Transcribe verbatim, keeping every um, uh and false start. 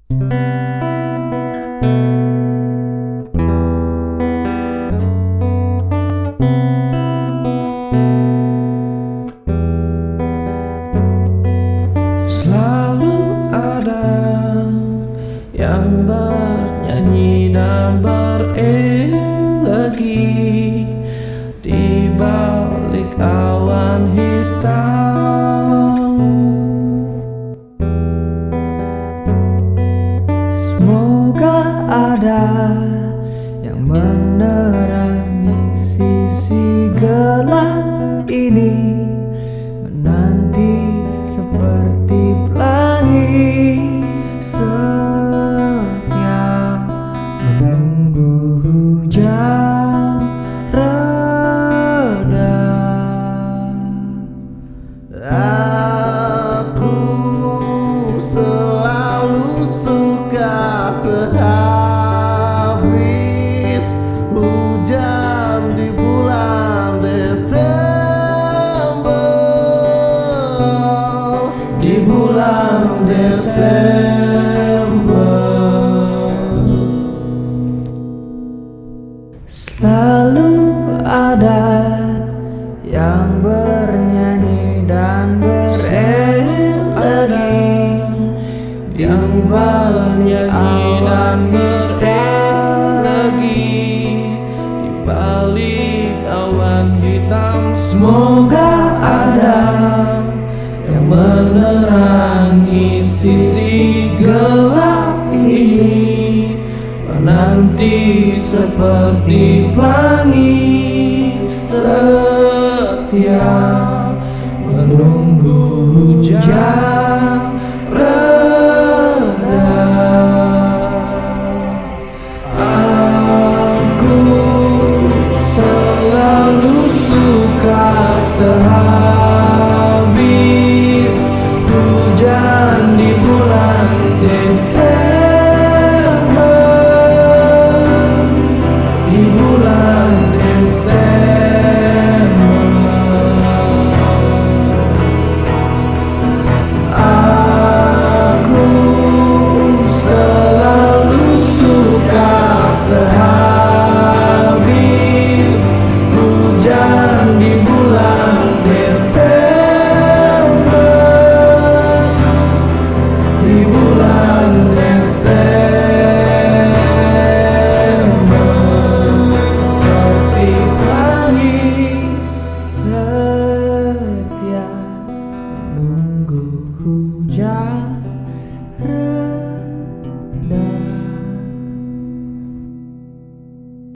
Selalu ada yang bernyanyi dan berelogi di balik awan hitam. Semoga ada yang menerangi sisi gelap ini, menanti seperti pelangi, setia menunggu hujan reda. Aku selalu suka sehabis hujan di bulan Desember. Di bulan Desember. Selalu ada yang bernyanyi dan berelogi, yang bernyanyi dan berelogi di balik awan hitam. Semoga ada yang menerangi sisi gelap ini, menanti seperti pelangi, setia menunggu hujan